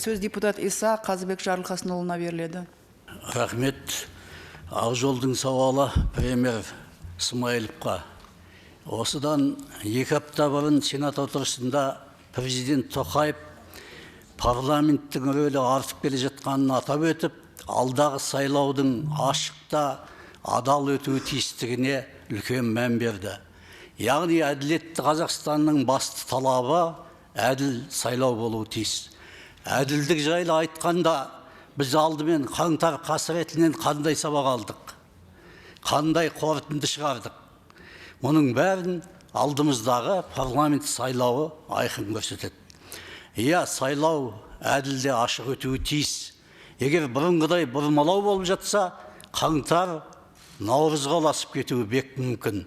Сөз депутат Иса Қазыбек Жарылқасынұлына беріледі. Рахмет. Ақ жолдың сауалы премьер Смайыловқа. Осыдан 2 апта бұрын Сенат отырысында президент Тоқаев парламенттің рөлі артып келе жатқанын атап өтіп, алдағы сайлаудың ашық та адал өтуі тиістігіне үлкен мән берді. Яғни әділетті Қазақстанның басты талабы әділ сайлау болуы тиіс. Әділдік жайлы айтқанда, біз алдымен қаңтар қасіретінен қандай сабақ алдық, қандай қорытынды шығардық? Мұның бәрін алдымыздағы парламент сайлауы айқын көрсетеді. Иә, сайлау әділ де ашық өтуі тиіс. Егер бұрынғыдай бұрмалау болып жатса, қаңтар наурызға ұласып кетуі бек мүмкін.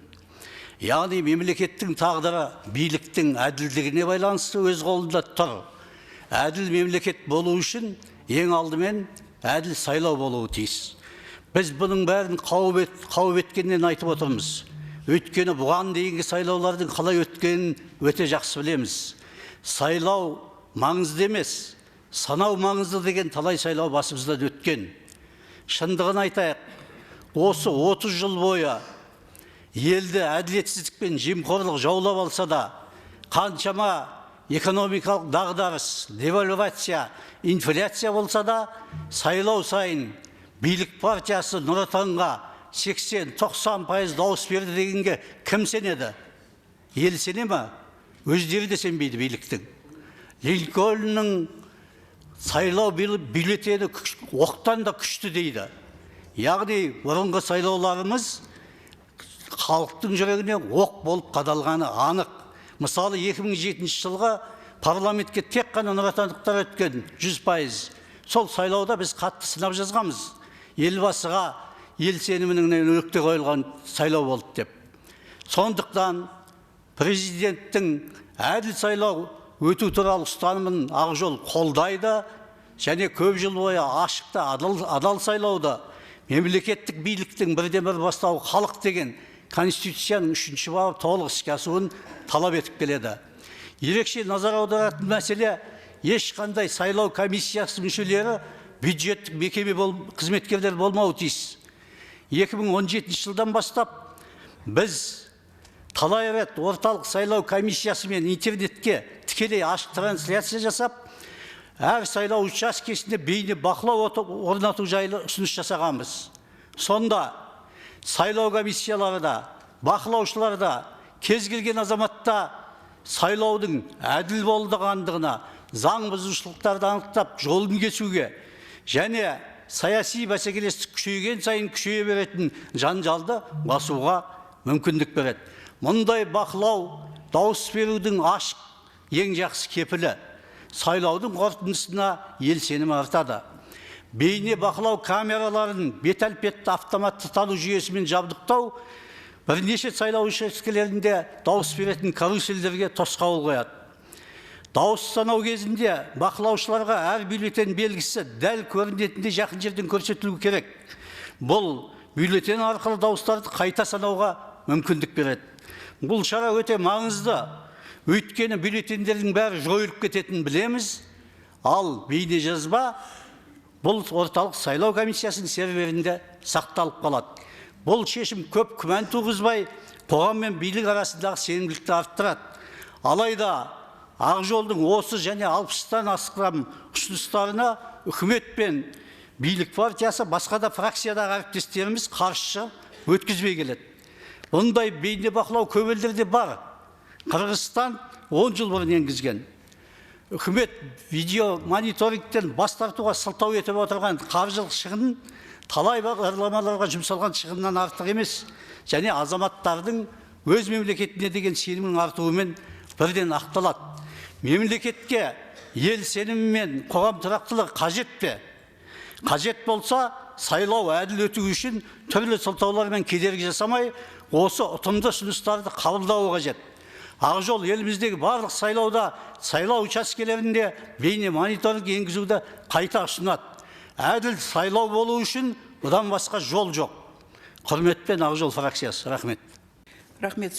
Яғни мемлекеттің тағдыры биліктің әділдігіне байланысты өз қолында тұр. Әділ мемлекет болу үшін ең алдымен әділ сайлау болуы тиіс. Біз бұның бәрін қауіп еткеннен айтып отырмыз. Өйткені бұған дейінгі сайлаулардың қалай өткенін өте жақсы білеміз. Сайлау маңызды емес, санау маңызды деген талай сайлау басымыздан өткен. Шындығын айтайық, осы 30 жыл бойы елді әділетсіздік пен жемқорлық жаулап алса да, қаншама экономикалық дағдарыс, девальвация, инфляция болса да, сайлау сайын билік партиясы «Нұр Отанға» 80-90% дауыс берді дегенге кім сенеді? Ел сене ме? Өздері де сенбейді биліктің. Линкольннің сайлау бюллетені оқтан да күшті дейді. Яғни бұрынғы сайлауларымыз халықтың жүрегіне оқ болып қадалғаны анық. Мысалы, 2007 жылғы парламентке тек қана нұротандықтар өткен, 100%. Сол сайлауда біз қатты сынап жазғанбыз, елбасыға ел сенімінің нүкте қойылған сайлау болды деп. Сондықтан президенттің әділ сайлау өту туралы ұстанымын Ақ жол қолдайды және көп жыл бойы ашық та адал сайлауды мемлекеттік биліктің бірден бір бастауы халық деген Конституцияның үшінші бабы толық іске асуын талап етіп келеді. Ерекше назар аударатын мәселе: ешқандай сайлау комиссиясы мүшелері бюджеттік мекеме қызметкерлері болмауы тиіс. 2017 жылдан бастап біз талай рет орталық сайлау комиссиясымен интернетке тікелей ашық трансляция жасап, әр сайлау учаскесінде бейне бақылау орнату жайлы ұсыныс жасағанбыз. Сонда сайлау комиссиялары да, бақылаушылар да, кез келген азаматта сайлаудың әділ болғандығына, заң бұзушылықтарды анықтап, жолын кесуге және саяси бәсекелестік күшейген сайын күшейе беретін жанжалды басуға мүмкіндік береді. Мұндай бақылау дауыс берудің ашық, ең жақсы кепілі. Сайлаудың қорытындысына ел сенімі артады. Бейне бақылау камераларын бет әлпетті автоматты тану жүйесімен жабдықтау бірнеше сайлау учаскелерінде дауыс беретін карусельдерге тосқауыл қояды. Дауыс санау кезінде бақылаушыларға әр бюллетень белгісі дәл көрінетіндей жақын жерден көрсетілуі керек. Бұл бюллетень арқылы дауыстарды қайта санауға мүмкіндік береді. Бұл шара өте маңызды, өйткені бюллетеньдердің бәрі жойылып кететінін білеміз. Ал бейнежазба бұл орталық сайлау комиссиясының серверінде сақталып қалады. Бұл шешім көп күмән туғызбай, қоғам мен билік арасындағы сенімділікті арттырады. Алайда Ақ жолдың осы және 60-тан астам ұсыныстарына үкімет пен билік партиясы, басқа да фракциядағы әріптестеріміз қарсы өткізбей келеді. Бұндай бейнебақылау көп елдерде бар. Қырғызстан 10 жыл бұрын енгізген. Үкімет видео мониторингтен бас тартуға сылтау етіп отырған қаржылық шығын талай бағдарламаларға жұмсалған шығыннан артық емес және азаматтардың өз мемлекетіне деген сенімінің артуымен бірден ақталады. Мемлекетке ел сенімі мен қоғам тұрақтылығы қажет пе? Қажет болса, сайлау әділ өту үшін түрлі сылтаулармен кедергі жасамай, осы ұтымды ұсыныстарды қабылдауы қажет. Ақ жол еліміздегі барлық сайлауда, сайлау учаскелерінде бейне мониторинг енгізуді қайта ұсынады. Әділ сайлау болу үшін бұдан басқа жол жоқ. Құрметпен, Ақ жол фракциясы. Рахмет. Рахмет.